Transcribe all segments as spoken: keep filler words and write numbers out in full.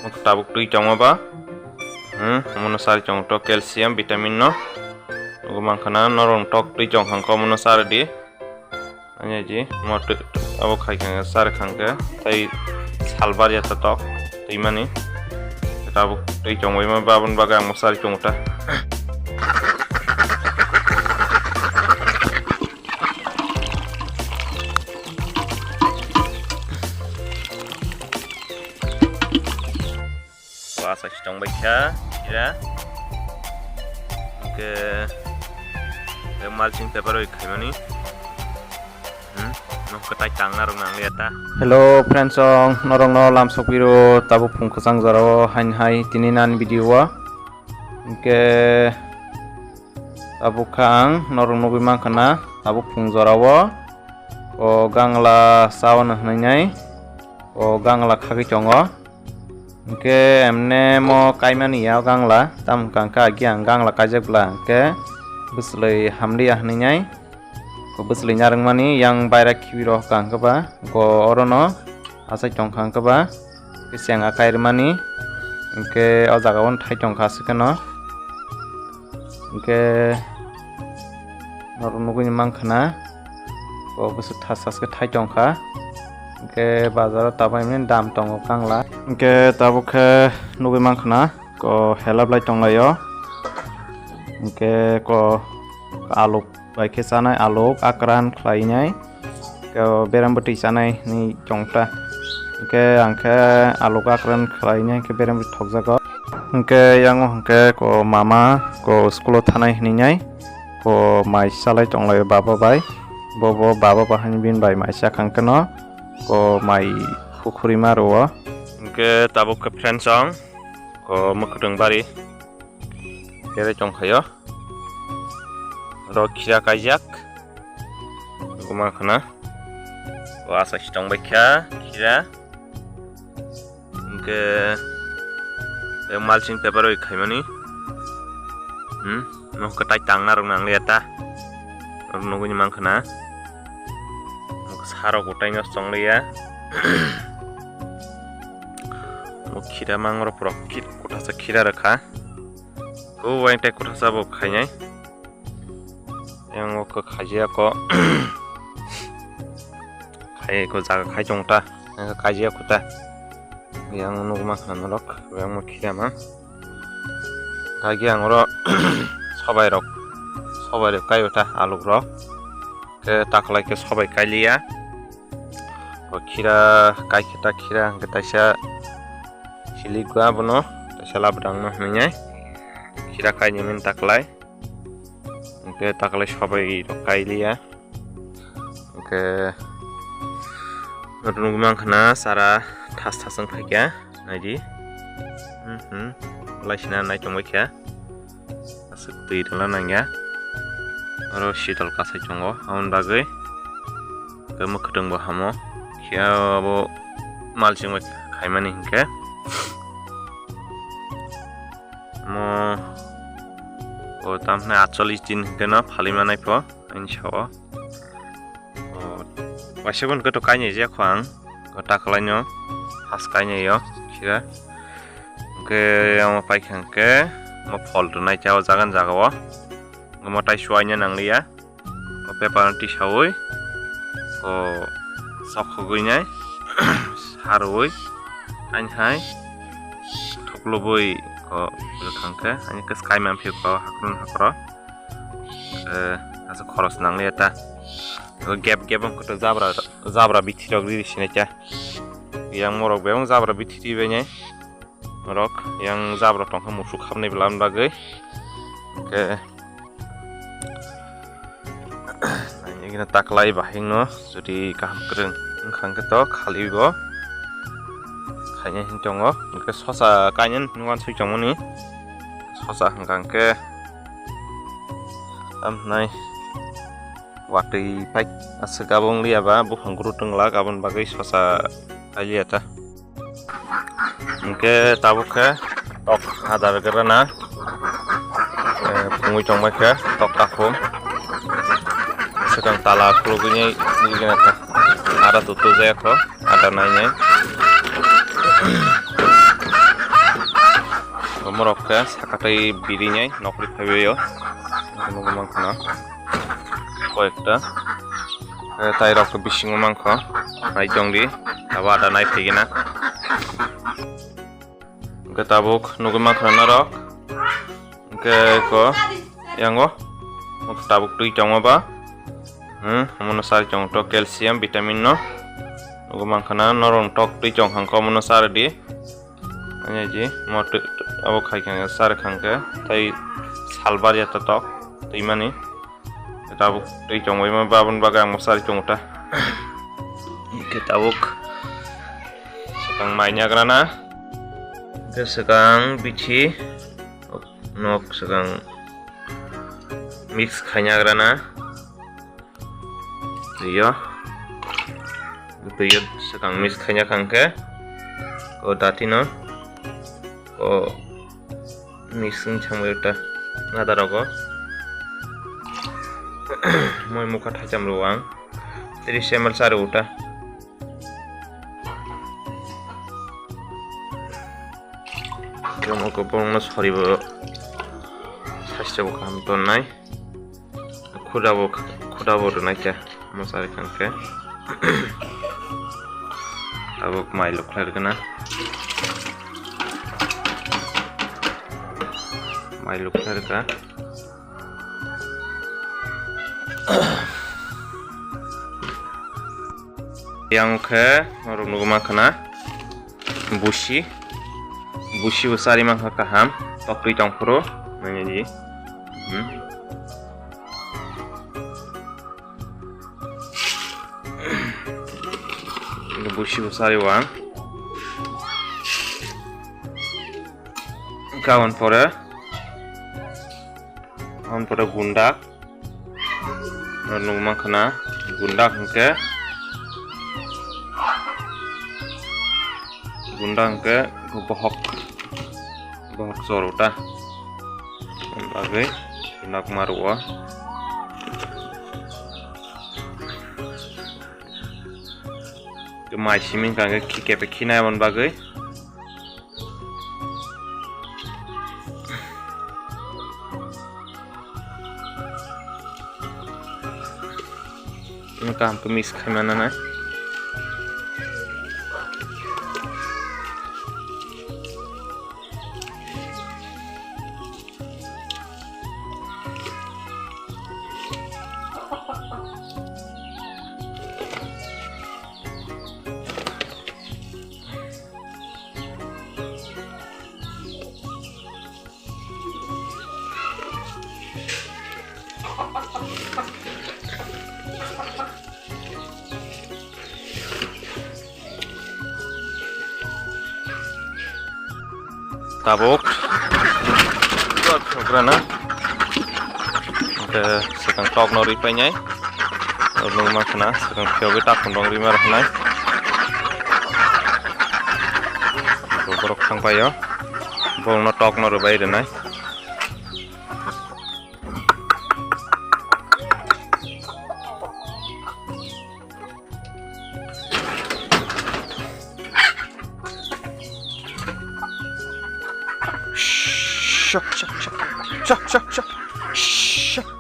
Tabuk twi chongma ba. Hmm, omono sari chong to calcium, vitamin no. Ogo mankha na norong tok twi chong khang ko omono sari di. Ani ji mo twi abo khai khang sari khang ke tai salbar ya ta tok twi mani. Tabuk twi chong bai ma babun baga mo sari chong ta. Asa si tong bai kha kira. Ke, ke mulching paper oi khaimani. Hmm, no katai tang na rung nang liya ta. Hello friends, song norong no lam sok biro tabuk phung khosang jora o hain hai tini nan video o. Ke tabuk kha ang norok nugwi mankha na tabuk phung jora o. O gangla sa o no hwnwi nai. O gangla khagwi tongo. Hwnkhe emne mo kaimani ya o gangla, tamo hwnkha hwnkhe agi ang gangla kaijak bwla hwnkhe bwswlwi hamliya hwnwi nai. Ko bwswlwi narwkmani yang baira khibi rok hwnkha hwnkhe ba, go orono achai tongkha hwnkhe ba, khe cheng akai rwmani, hwnkhe o jaga o thai tongkha aswk kheno. Hwnkhe norok nugwi mankha na, o bwswk thas thas khe thai tongkha. Hwnkhe bazar o tabuk emni dam tongo kangla. Hwnkhe tabuk khe nugwi mankha na, ko helap lai tonglaio. Hwnkhe ko aluk bai khe chanai, aluk akran khlainai. Ko berem bwtwi chanai hinwi chongta. Hwnkhe ang khe aluk akran khlainai khe berem bwtwi thokjago. Hwnkhe yango hwnkhe ko mama ko school o thanai hinwi nai ko mai salai tonglaio baba bai. Bobo baba bai hani bini bai mai sa khang kheno ko mai hukhurima rwo. Hwnkhe tabuk khe friends song ko mwkhwtwng bari. Kere tongkhaio. Oro khira kaijak. Guma khana. O asa si tongbai kha khira. Hwnkhe, eh, mulching paper oi khaimani. Hmm, no kwtai tang narok nang liya ta. Oro nugwi ni mankha na. Sarok kwtai no chong liya. O khira mang oro pura khit-, kwthasa khira rwkha. O wain tei kwthasa bo khainai. Yang o khe khajiya ko. Khai ko jaga khai chong ta. Yang khajiya ko ta. Yang nugma khana norok. Yang mo khirama. Kagi yang oro sobai rok. Sobai rok kai ta aluk rok. Ke taklai ke sobai kai liya. O khira kai khe ta khira hwnkhe taisa silik gua bono taisa labdang no hwnwi nai khira kainwi mani taklai. Hwnkhe taklai sobai rok kai liya. Hwnkhe noto nugwi mankha na sara thas thas wng phaikha. Naidi. Mhm. Laisina nai tongbai kha. Aswk twi rwla nangya. Oro sidol kasai tongo. Aboni bagwi tei mwkhwtwng bo hamo. Phiya abo malching bai khaimani hinkhe. Omo o tamhinai atchollish din hinkhe no phalwi manai pho ani sao. O, waisa gun khe to kainwi je kho ang, o ta kwlaino has kainwi o khira. Hwnkhe omo paikha hwnkhe omo phol rwnai cha o jaga ni jaga o. Omo tai suaina nang liya. O paper no tisaui, o sok khogwi nai, sa rwui, haini hai thuklubui, o rwkha hwnkhe, haini khe sky man phiyok o hakhorno hakhoro. Eh, asa khoros nang liya ta. O gap gap wngkha to jabra, jabra bithi rok riri sinai cha. Yang morok bebak jabra bithi ribainai. Morok yang jabra tongkha musuk habnai bwlam bagwi. Hwnkhe nangya gina taklai bahai no jodi kaham kwrwng wngkha hwnkhe to khalibo khainai hin tongo. Hwnkhe sosa kainani hin uansuk tongmani sosa hwnkha hwnkhe. Tamhinai watwi pai aswk abo wng liya ba buphang guru twng lak aboni bagwi sosa kai liya ta. Hwnkhe tabuk khe tok adar gra na, eh, phungwi tongbai khe tok takhum swkang tala khulugwini nigwina ta ada tutu jaya kho. Ada nainai. Norok khe saka tei birinai nokri phaibaio. Nukgo mankha na koyekta. Eh, tai rok bisingo mankha. Nai tongdi. Abo ada nai phaigena. Hwnkhe tabuk nugwi mankha norok. Hwnkhe ko yango tabuk twi tongo ba. Hmm, omono sari tongo to calcium, vitamin no. Nugwi mankha na norok tok twi tong kha omono sari di. Ani ji mo twi abo khai kha sari kha hwnkhe tai salbar ya to tok twi mani. Tabuk twi tongwi ma babun bagwi ang mosari tongo ta. Hwnkhe tabuk swkang mai nyagrana. Hwnkhe swkang bithi nok swkang mix khai nyagrana. Twiyo. Twiyo swkang mix khai nyak hwnkhe. O datino. O Mixing changbai ta nada rogo. Moi mukha thaijam rw ang tris M L sa rw ta. Kemo ko bongno soribo sascha bo kaham tonnai. Khuda bo, khuda bo rwnai khe, mosari khan khe. Tabuk mai lukhlai rwkha na. Mai lukhlai rwkha. Yang khe norok nugwi mankha na. Busi. Busi bo chari mankha kaham. Tokri tongphuru. Nangya di. Hmm. Busi bo chari wang. Kabon pore. Kabon pore gundak. Nukmankha na gundak hwnkhe, gundak hwnkhe bohok, bohok choro ta. Bagwi gundak ma rwo. Mai simi hwnkhe khi kepe khinai aboni bagwi. Kaham khe mix khai mananai. Tabuk. Rana. Hwnkhe swkang tokno ri painai. Nukmankha na swkang phiyogwi takhum rok rima rwkhnai. Borok thang paio. Borokno tokno rwbai rwnai. Shok, shok, shok. Shok, shok, shok. Shok. Shok.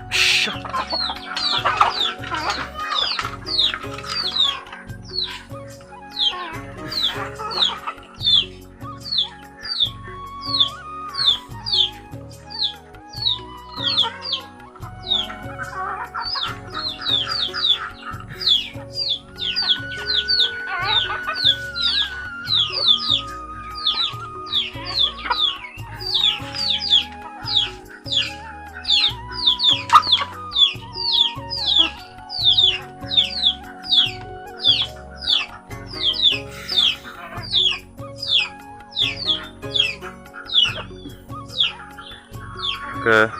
Shok. Hwnkhe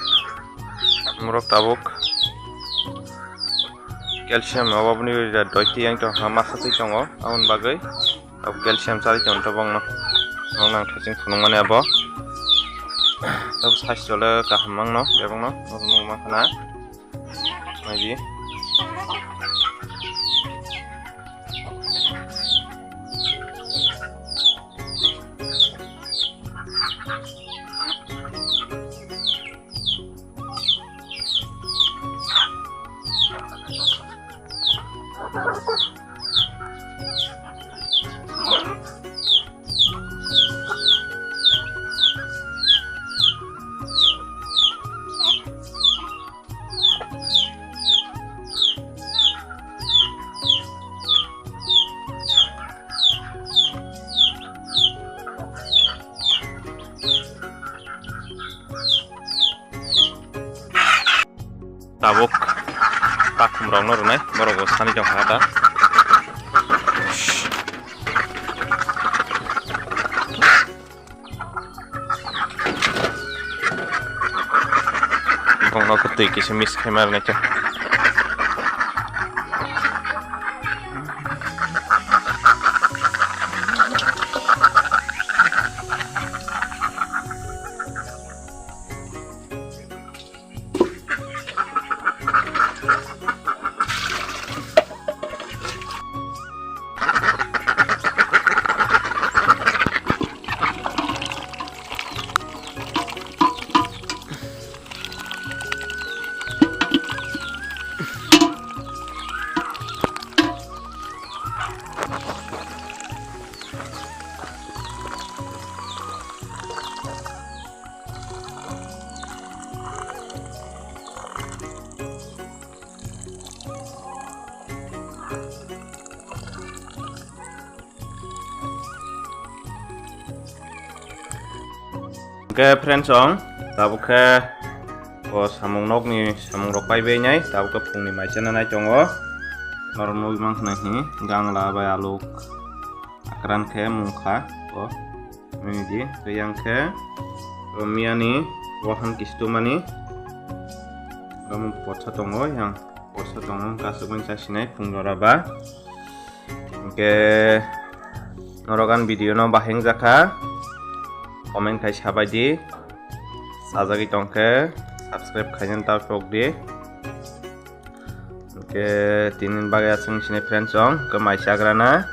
borok tabuk calcium obaboni doi twi yang tongkha, masa twi tongo, aboni bagwi tabuk calcium chari tongkha bongno, bongno ang thaching phunukmani abo. Tabuk saichole kaham mangno bebakno, nukmankha na. Naidi. Tabuk takhum rokno rwnai, borok bo sani tongkha da. Bongno khe twi kisa mix khaima rwnai khe. Hwnkhe friends, chwng tabuk khe o samung nokni samung rok pai bai nai, tabuk khe phungni mai chana nai tongo. Norok nugwi mankha nai hi gangla bai aluk akran khe mungkha o. Nini di, tei yang khe o miyani wahan kistumani omo potsa tongo, yang potsa tongo, kasukmani chasinai phung jora ba. Hwnkhe norok ani video no bahai wngjakha, comment khai sabai di, sajagwi tongkhe subscribe khainani ta sok di. Hwnkhe tini bagwi aswk sini friends, chwng khe mai chagrana.